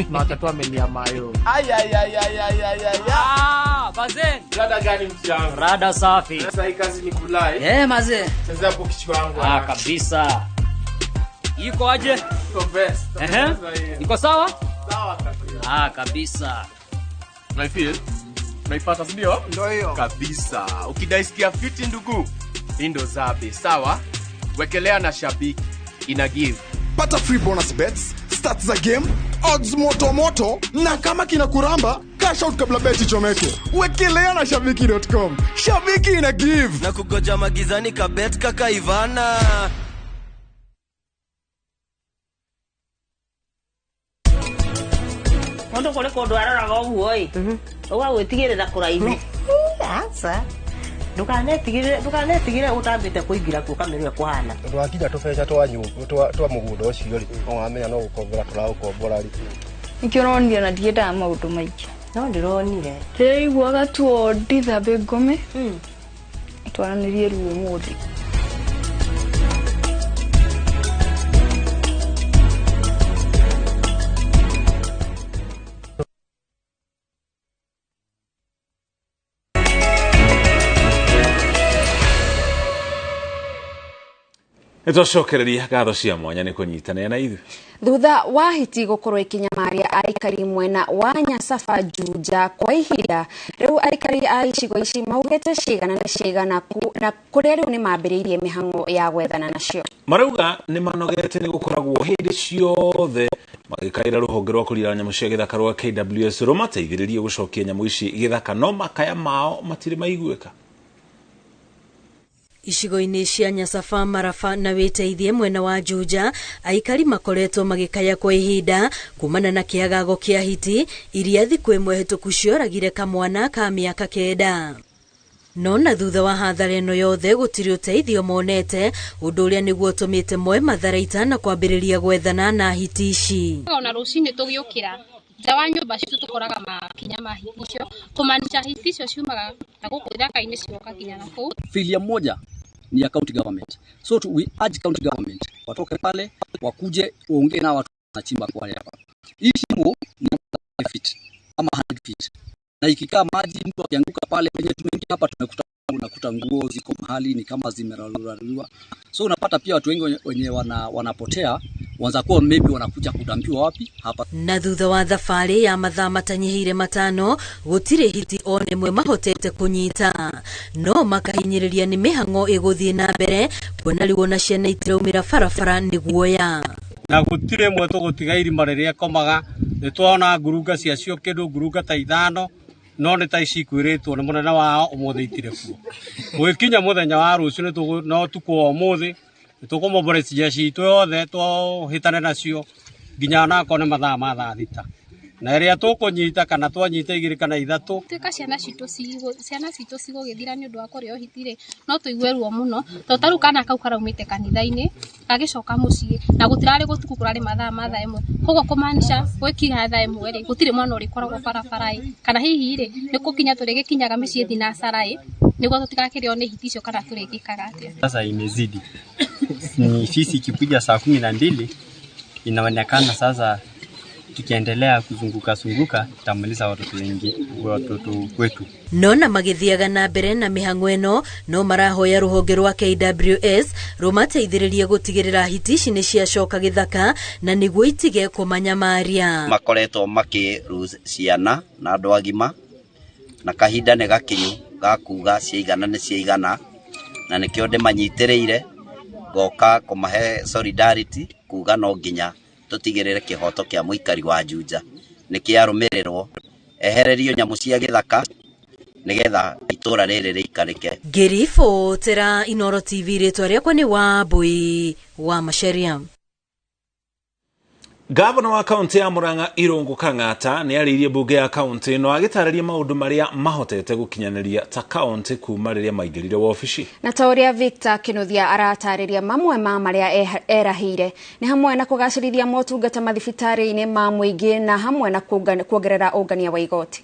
S28: Tunawatatua amelia mayo.
S21: Ay ay ay ay ay ay ay. Ah, bazen.
S28: Rada gani mchango?
S21: Rada safi.
S28: Sasa hii kazi ni kulai.
S21: Mazee.
S28: Chezea hapo kichwa wangu.
S21: Ah, kabisa.
S2: Iko aje?
S11: Iko best.
S2: Iko sawa?
S11: Sawa kabisa.
S2: Ah, kabisa.
S3: Na feel naipata, ndio? Ndio hiyo. Kabisa. Ukidaisikia fiti ndugu, hii ndo zabe, sawa? Wekelea na shabiki. Ina give.
S4: Pata free bonus bets, stats za game, odds moto moto, na kama kina kuramba, cash out kabla beti chomeke. Wekelea na shabiki.com. Shabiki ina give.
S6: Na kugoja magizani kabet kaka Ivana.
S20: Mundu kuri kundu aroraga uguo i ugagwitigirira kuraihu. Aca ndukanetigire utambite kuingira kuo kamĩrĩa kuhana.
S7: Tondu wakinya tubeca twa nyũmba twa mũgũnda ũcio rĩ, no wamenya no gũkombora tũraũkombora rĩ.
S9: Nikĩo ũronire ona ndiendaga maũndũ maingĩ.
S20: No ndĩronire.
S9: Ndĩraiguaga tuo ndithambe ngome twaranĩrie ruo ũmũthĩ.
S8: Nĩtwacokereria ngatho cia mwanya nĩ kũnyitanĩra na ithuĩ.
S5: Thutha wa hiti gũkorwo ikinyamaria aikari mwena wa Nyasaba Juja kwa ihinda rĩu, aikari a icigo ici maugĩte cigana na cigana na kũrĩa rĩu nĩ mambĩrĩirie mĩhang'o ya gwethana nacio.
S8: Marauga nĩ manogete nĩ gũkoragwo hĩndĩ ciothe magĩkaĩra rũhonge rwa kũrira nyamũ cia gĩthaka rwa KWS rũmateithĩrĩrie gũcokia nyamũ ici gĩthaka, no makaya mao matirĩ maiguĩka.
S22: Icigo-inĩ cia Nyasaba, Maraba na Wĩteithie mwena wa Juja, aikari makoretwo magĩkaya kwa ihinda kumana na kĩagago kĩa hiti iria thikũ ĩmwe hĩtũku cioragire kamwana ka mĩaka 9. No na thutha wa hathara ĩno yothe gũtirĩ ũteithio monete, ũndũ ũrĩa nĩguo ũtũmĩte moe matharaita na kwambĩrĩria gwethana na hiti ici.
S16: Ona rũcinĩ tũgĩũkĩra nja wa nyũmba citũ tũkoraga makinya ma hiti icio, kũmaanisha hiti icio ciumaga na gũkũ ithaka-inĩ cigoka kinya na kũu.
S24: Filia moja ni ya county government. So we urge county government watoke pale wakuje waongee na watu wanachimba kwa hapa. Hii shimo ni 5 feet ama 100 feet. Na ikikaa maji mtu akianguka pale penye tumeingia hapa tumekuta unakuta nguo ziko mahali ni kama zimeraruliwa. So unapata pia watu wengi wenye wanapotea wanza kuwa maybe wanakuja kudampiwa wapi hapa.
S22: Na thutha wa thabarĩ ya mathaa matanyihĩire 5 gũtirĩ hiti one ĩmwe mahotete kũnyita, no makahinyĩrĩria nĩ mĩhang'o ĩgũthiĩ na mbere kuona rĩu ona ciana itiraumĩra barabara nĩ guoya.
S29: Na gũtirĩ ĩmwe tũgũtiga irima rĩrĩa ĩkomaga, nĩ twona ngurunga ciacio kĩndũ ngurunga ta 5 no nĩ ta ici ikwĩrĩtwo nĩ mũnene wao ũmũthĩ itirĩ kuo. Gũgĩkinya mũthenya wa rũciũ no tukũ wa ũmũthĩ nĩtũkũmoborethia citũ yothe tũhĩtane nacio nginya onakorwo nĩ mathaa ma thaa 6 na ĩrĩa tũkũnyita kana twanyita 2 kana 3.
S16: Tuĩka ciana citũ cigũgĩthira nĩ ũndũ wa kũrĩo hiti rĩ, no tũigue ruo mũno tondũ ta rĩu kana kau karaumĩte kanitha-inĩ gagĩcoka mũciĩ na gũtirarĩ gũtukũ, kũrarĩ mathaa ma thaa 1, koguo kũmaanisha gwĩkinya thaa 1 rĩ gũtirĩ mwana ũrĩkoragwo barabara ĩ, kana hihi rĩ nĩ gũkinya tũrĩgĩkinyaga mĩciĩ thinacara ĩ nĩguo tũtigakĩrĩo nĩ hiti icio kana tũrĩgĩkaga atĩa.
S30: Sasa imezidi ni sisi ikikuja saa 12 inaonekana sasa tukiendelea kuzunguka zunguka tutamaliza watoto wengi watoto wetu.
S22: Nona magithiaga na mbere na mĩhang'o ĩno no marahoya rũhonge rwa KWS rũmateithĩrĩrie gũtigĩrĩra hiti ici nĩ ciacoka gĩthaka na nĩguo itige kũmanyamaria.
S31: Makoretwo makĩ ciana na andũ agima na kahinda nĩ gakinyu ga kuga ciaigana nĩ ciaigana, na nĩkĩo ndĩmanyitĩrĩire ngoka kũmahe solidarity kuga no nginya tutigirire kihoto kia muikari wa Juja ni kiarumirirwo ehererio nyamu cia githaka nigetha itura riri riikarike.
S22: Ngĩribotera Inooro TV, rĩtwa rĩakwa nĩ Wambui wa Macharia.
S8: Gavana wa kaunti ya Murang'a Irungu Kang'ata nĩ arĩirie mbunge ya kaunti ĩno agĩtarĩria maũndũ marĩa mahotete gũkinyanĩria ta kaunti kuma rĩrĩa maingĩrire wabici.
S5: Na ta ũrĩa Victor Kinuthia aratarĩria mamwe ma marĩa erahĩire nĩ hamwe na kũgacĩrithia motungata mathibitarĩ-inĩ ma mũingĩ na hamwe na kuongerera ũngania wa igoti.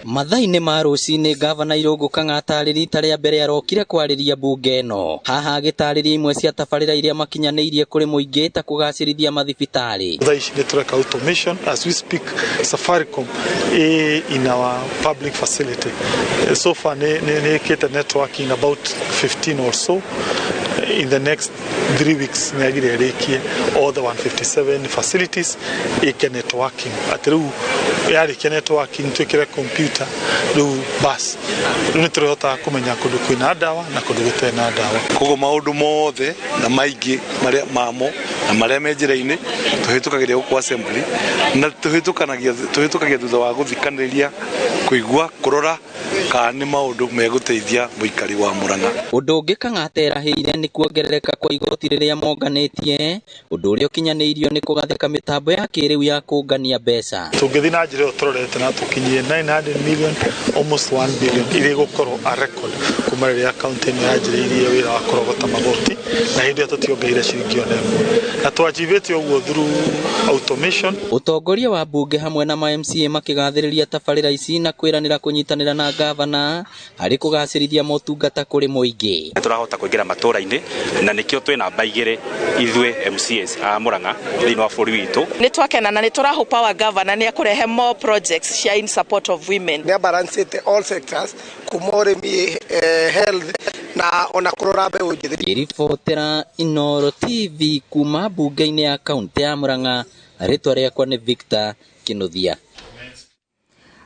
S32: Mathaa-inĩ ma rũcinĩ Gavana Irungu Kang'ata arĩ rita rĩa mbere arokire kwarĩria mbunge ĩno. Haha agĩtarĩria imwe cia tabarĩra iria makinyanĩirie kũrĩ mũingĩ ta kũgacĩrithia mathibitarĩ.
S33: Thaa ici nĩ tũreka automation as we speak. Safaricom in our public facility so far nĩ ĩkĩte networking about 15 or so. In the next 3 weeks nĩ agire ĩrĩkie all the 157 facilities ĩke networking, atĩ rĩu yarĩkia networking twĩkĩre computer, rĩu bas rĩu nĩ tũrĩhotaga kũmenya kũndũ kwĩna ndawa na kũndũ gũtarĩ na ndawa.
S1: Koguo maũndũ mothe na maingĩ marĩa mamo na marĩa me njĩra-inĩ tũhĩtũkagĩria gũkũ assembly, na tũhĩtũkagia thutha wa gũthikanĩrĩria, kũigua, kũrora kana nĩ maũndũ megũteithia mũikari wa Murang'a.
S32: Ũndũ ũngĩ Kang'ata erahĩire nĩ kuongerereka kwa igoti rĩrĩa monganĩtie, ũndũ ũrĩa ũkinyanĩirio nĩ kũgathĩka mĩtambo ya kĩrĩu ya kũngania mbeca.
S33: Tũngĩthiĩ na njĩra ĩyo tũrorete na tũkinyie 900 million, almost 1 billion, iria igũkorwo a record kuma rĩrĩa kaunti ĩno yanjĩrĩirie wĩra wa kũrogota magoti, na hĩndĩ ĩyo tũtiongereire ciringi ona ĩmwe, na twachivĩte ũguo through automation.
S32: Ũtongoria wa mbunge hamwe na ma MCA makĩgathĩrĩria tabarĩra ici na kwĩranĩra kũnyitanĩra na gavana harĩ kũgacĩrithia motungata kũrĩ mũingĩ.
S10: Tũrahota kũingĩra matũra-inĩ na nĩkĩo twĩ namba 2 ithuĩ MCAs a Murang'a thĩinĩ wa bũrũri witũ.
S12: Nĩ twakena na nĩ tũrahopa wa gavana nĩ ekũrehe more projects cia in support of women.
S13: Nĩ abalancĩte all sectors kuma ũrĩmi, health na ona kũrora mbeũ njĩthĩ.
S32: Ngĩribotera Inooro TV kuma mbunge-inĩ ya kaunti ya Murang'a, rĩtwa rĩakwa nĩ Victor Kinuthia.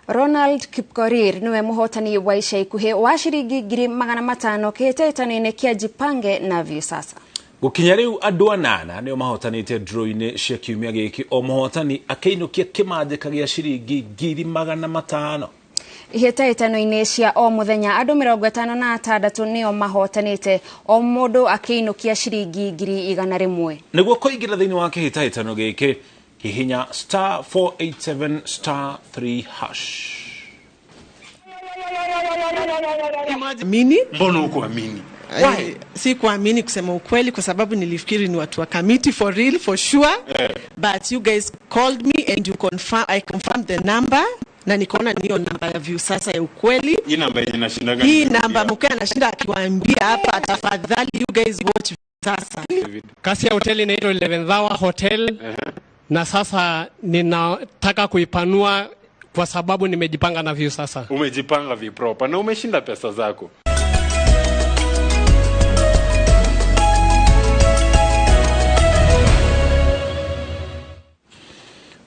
S5: Ronald Kipkorir niwe muhotani wa ica ikuhĩ wa ciringi 500,000 kĩhĩtahĩtano-inĩ kĩa Jipange na Viusasa.
S8: Gũkinya rĩu andũ 8 nĩo mahotanĩte draw-inĩ cia kiumia gĩkĩ, o mũhotani akĩinũkia kĩmanjĩka gĩa ciringi 500,000.
S5: Ihĩtahĩtano-inĩ cia o mũthenya andũ 56 nĩo mahotanĩte, o mũndũ akĩinũkia ciringi 100,000.
S8: Nĩguo kũingĩra thĩinĩ wa kĩhĩtahĩtano gĩkĩ, hihinya *487 *3 hash.
S14: Amini?
S15: Mbona hukuamini?
S14: Why? Si kuamini kusema ukweli, kwa sababu nilifikiri ni watu wa committee for real, for sure. Yeah. But you guys called me and you confirm, I confirmed the number na nikaona niyo namba ya Viusasa ya ukweli.
S15: Hii namba yenye nashindaga.
S14: Hii namba mke anashinda akiwaambia hapa, tafadhali you guys watch Viusasa.
S17: Kasi ya hoteli inaitwa 11th Hour Hotel. Na sasa ninataka kuipanua kwa sababu nimejipanga na Viusasa.
S15: Umejipanga vipropa na umeshinda pesa zako.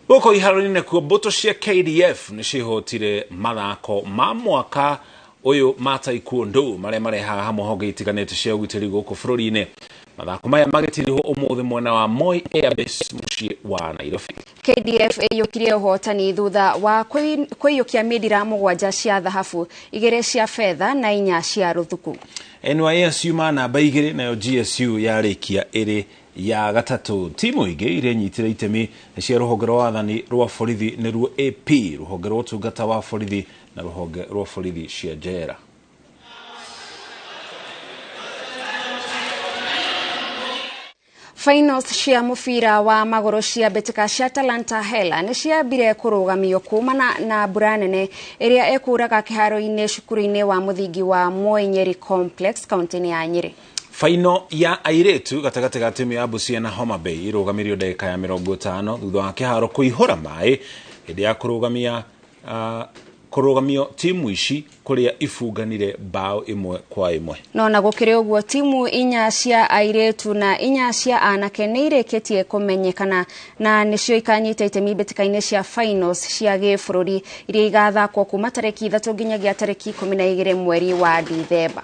S8: Gũkũ iharo-inĩ nakuo mbũtũ cia KDF nĩcihotire mathako ma mwaka ũyũ ma taekwondo marĩa marehaga hamwe honge itiganĩte cia ũgitĩri gũkũ bũrũri-inĩ. Mathako maya magĩtirihwo ũmũthĩ mwena wa Moi Airbase mũciĩ wa Nairobi.
S5: KDF ĩiyũkirie ũhotani thutha wa kwĩiyũkia mindira 7 cia thahabu, 2 cia fedha na 4 cia rũthuku.
S8: NYS yuma namba 2 nayo GSU yarĩkia ĩrĩ ya gatatũ. Timu ingĩ iria inyitire itemi cia rũhonge rwa wathani rwa borithi nĩruo AP, rũhonge rwa ũtungata wa borithi na rũhonge rwa borithi cia njera.
S5: Finals cia mũbira wa magũrũ cia mbĩtĩka cia Talanta Hela nĩ ciambire kũrũgamio kumana na mbura nene ĩrĩa ĩkuraga kĩharo-inĩ cukuru-inĩ wa mũthingi wa Moi Nyeri Complex kaunti-inĩ ya Nyeri.
S8: Faino ya airĩtu gatagatĩ ga timu ya Busia na Homa Bay ĩrũgamirio ndagĩka ya 50 thutha wa kĩharo kũihũra maĩ hĩndĩ ya kũrũgamio timu ici kũrĩa ibunganire bao 1-1.
S5: No na gũkĩrĩ ũguo timu 4 cia airĩtu na 4 cia anake nĩ irĩkĩtie kũmenyekana na nĩcio ikanyita itemi mbĩtĩka-inĩ cia finals cia gĩbũrũri iria igathakwo kuma tarĩki 3 nginyagia tarĩki 12 mweri wa Dithemba.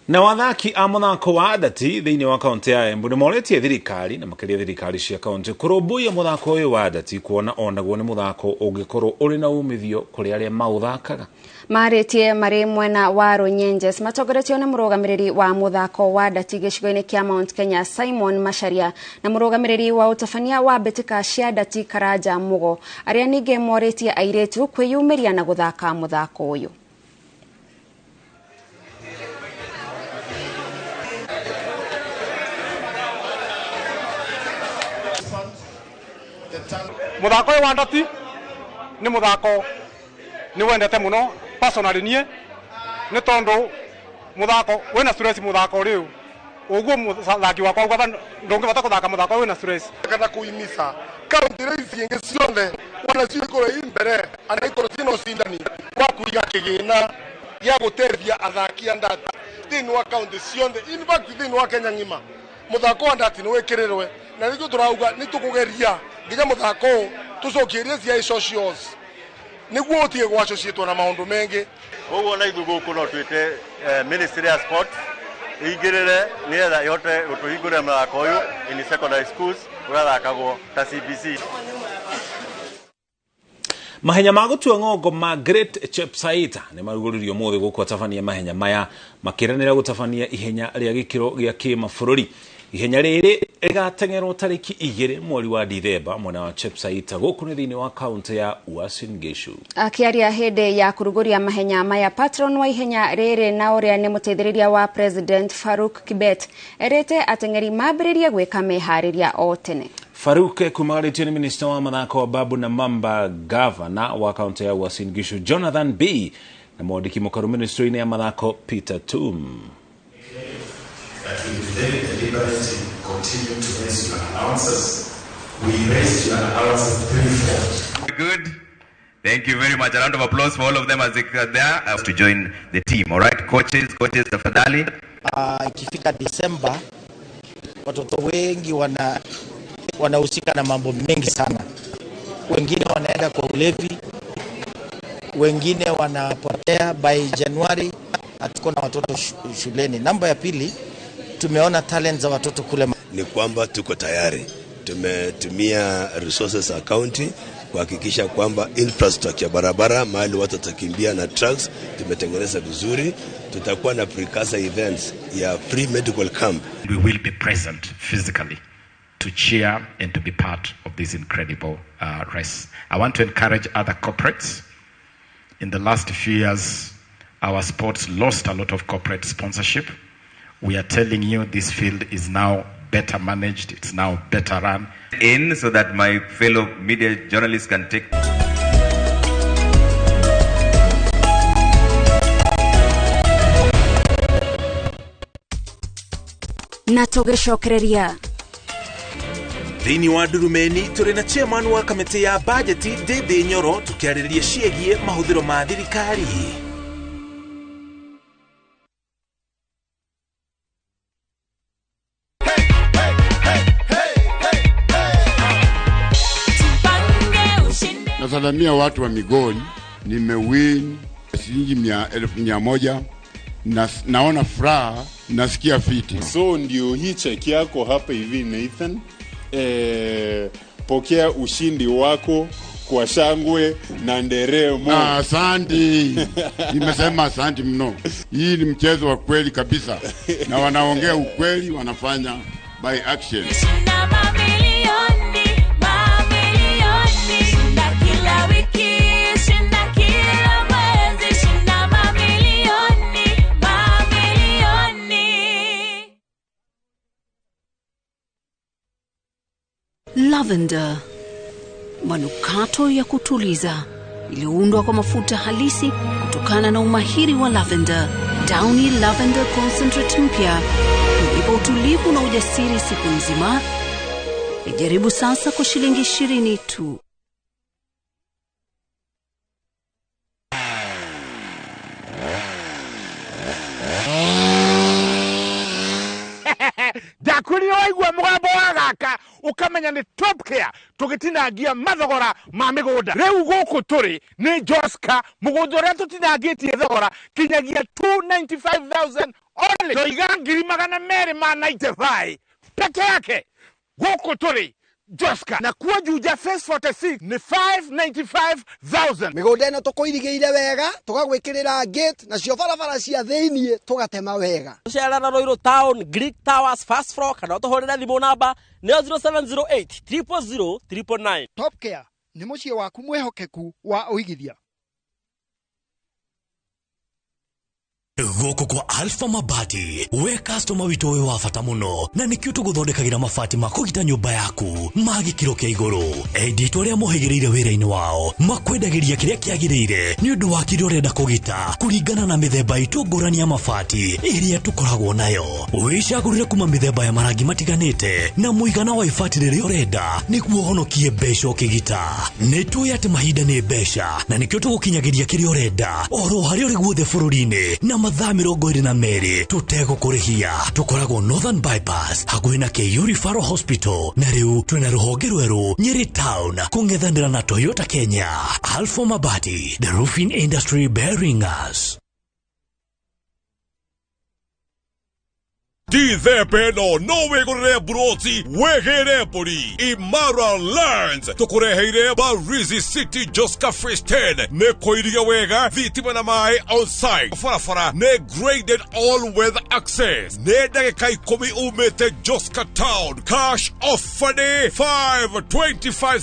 S8: Na wathaki a mũthako wa ndati thĩinĩ wa kaunti ya Embu nĩmoretie thirikari na makĩria thirikari cia kaunti kũrũmbũiya mũthako ũyũ wa ndati kuona onaguo nĩ mũthako ũngĩkorwo ũrĩ na umithio kũrĩ arĩa maũthakaga.
S5: Marĩtie marĩ mwena wa Runyenjes matongoretio nĩ mũrũgamĩrĩri wa mũthako wa ndati gĩcigo-inĩ kĩa Mount Kenya Simon Macharia na mũrũgamĩrĩri wa ũtabania wa mbĩtĩka cia ndati Karanja Mugo, arĩa ningĩ morĩtie airĩtu kwĩyumĩria na gũthaka mũthako ũyũ.
S18: Muthako ũyũ wa ndati nĩ mũthako nĩ wendete mũno personally niĩ, nĩ tondũ mũthako wĩna stress, mũthako rĩu ũguo mũthaki wakwa uga ndũngĩbata kũthaka mũthako wĩna stress.
S19: Kana kũimisa kaunti rĩu ici ingĩ ciothe wona cio ikorwo i mbere ana ikorwo ciĩna ũcindani wa kũiga kĩgĩna Gĩa gũteithia athaki a ndati thĩinĩ wa kaunti ciothe, in fact thĩinĩ wa Kenya ng'ima. Mũthako wa ndati nĩ wĩkĩrĩrwe na nĩkĩo tũrauga nĩ tũkũgeria nginya mũthako ũyũ tũcokie cia socials nĩguo ũtige gwacociĩtwo na maũndũ mengĩ.
S2: Koguo na ithuĩ gũkũ no twĩte Ministry ya Sports ĩingĩrĩre nĩgetha ĩhote gũtũhingũrĩra mũthako ũyũ in secondary schools ũrathakagwo ta CBC.
S8: Mahenya ma gũtua ng'ongo ma Great Chepsaita nĩ marugũririo ũmũthĩ gũkũ atabania mahenya maya makĩranĩra gũtabania ihenya rĩa gĩkĩro gĩa kĩmabũrũri. Ihenya rĩrĩ rĩgateng'erwo tarĩki 2 mweri wa Dithemba mwena wa Chepsaita gũkũ nĩ thĩinĩ wa kaunti ya Uasin Gishu.
S5: Akiaria hĩndĩ ya kũrugũria mahenya maya, patron wa ihenya rĩrĩ na ũrĩa nĩ mũteithĩrĩria wa President Faruk Kibet erĩte ateng'eri mambĩrĩrie gwĩka meharĩria o tene.
S8: Faruk kumagarĩtio nĩ minista wa mathako wa Babu na Mamba, gavana wa kaunti ya Uasin Gishu Jonathan B na mwandĩki mũkaru ministry-inĩ ya mathako Peter Tum.
S3: That we very deliberately continue to raise your allowances. We raised your allowances threefold.
S4: Good. Thank you very much. A round of applause for all of them as they are there to join the team. All right, coaches, tafadhali.
S6: Ikifika December, watoto wengi wanahusika na mambo mengi sana. Wengine wanaenda kwa ulevi, wengine wanapotea. By January hatuko na watoto shuleni. Namba ya pili, tumeona talent za watoto kule.
S7: Ni kwamba tuko tayari. Tumetumia resources za county kuhakikisha kwamba infrastructure ya barabara mahali watu watakimbia na trucks tumetengeneza vizuri. Tutakuwa na precursor events ya free medical camp.
S3: We will be present physically to cheer and to be part of this incredible race. I want to encourage other corporates. In the last few years, our sports lost a lot of corporate sponsorship. We are telling you this field is now better managed, it's now better run.
S4: In so that my fellow media journalists can take.
S5: Na tũgĩcokereria
S8: Thĩinĩ wa Ndurumeni tũrĩ na chairman wa kamĩtĩ ya bajeti Ndĩndĩ Nyoro tũkĩarĩrĩria ciĩgiĩ mahũthĩro ma thirikari.
S11: Nasalamia watu wa Migori, nimewin shilingi 1,100 na naona furaha, nasikia fiti.
S15: So ndio hii cheki yako hapa hivi Nathan. Pokea ushindi wako kwa shangwe na nderemo.
S11: Asante. Nimesema asante mno. Hii ni mchezo wa kweli kabisa. Na wanaongea ukweli, wanafanya by action.
S20: Lavender, manukato ya kutuliza iliyoundwa kwa mafuta halisi kutokana na umahiri wa lavender. Downy Lavender Concentrate mpya huipa utulivu na ujasiri siku nzima. Ijaribu sasa kwa shilingi 20 tu.
S21: Ndakwĩrire waigua mũgambo wa gaka ũkamenya nĩ Top Care tũgĩtinangia mathogora ma mĩgũnda. Rĩu gũkũ tũrĩ nĩ Joska, mũgũnda ũrĩa tũtinangĩtie thogora kinyagia 295,000 only. Ndoiga 295,000 peke yake. Gũkũ tũrĩ Joska na kuo Juja Phase 46 ni 595,000.
S23: Mĩgũnda ĩno tũkũirigĩire wega, tũgagwĩkĩrĩra gate nacio barabara cia thĩiniĩ tũgatema wega.
S25: Tũcerera Ruiru Town, Greek Towers, first floor, kana ũtũhũrĩre thimũ namba nĩyo 0708 000 999.
S13: Top Care nĩ mũciĩ waku mwĩhokeku wa ũigithia.
S1: Gũkũ kwa Alpha Mabati, we customer witũ wĩ wa bata mũno, na nĩkĩo tũgũthondekagĩra mabati ma kũgita nyũmba yaku ma gĩkĩro kĩa igũrũ. Endia aitũ arĩa mohĩgĩrĩire wĩra-inĩ wao makwendagĩria kĩrĩa kĩagĩrĩire nĩ ũndũ wa kĩrĩa ũrenda kũgita kũringana na mĩthemba itũ ngũrani ya mabati ĩrĩa tũkoragwo nayo. Wĩcagũrĩre kuma mĩthemba ya marangi matiganĩte na mũigana wa ibati rĩrĩa ũrenda nĩguo ũhonokie mbeca ũkĩgita. Nĩ tũĩ atĩ mahinda nĩ mbeca na nĩkĩo tũgũkinyagĩria kĩrĩa ũrenda oro harĩa ũrĩ guothe bũrũri-inĩ na mathaa 22 tũtegũkũrĩhia. Tũkoragwo Northern Bypass hakuhĩ na KU Referral Hospital, na rĩu twĩna rũhonge rwerũ Nyeri Town kũng'ethanĩra na Toyota Kenya. Alpha Mabati, the roofing industry bearing us.
S9: Ndithemba ĩno no wĩgũrĩre mburoti wĩgĩre mbũri. Imara Lands tũkũreheire Barizi City Joska Phase 10. Nĩ kũiria wega, thitima na maĩ on site, barabara nĩ graded all weather access, nĩ ndagĩka 10 umĩte Joska Town. Cash offer nĩ 525.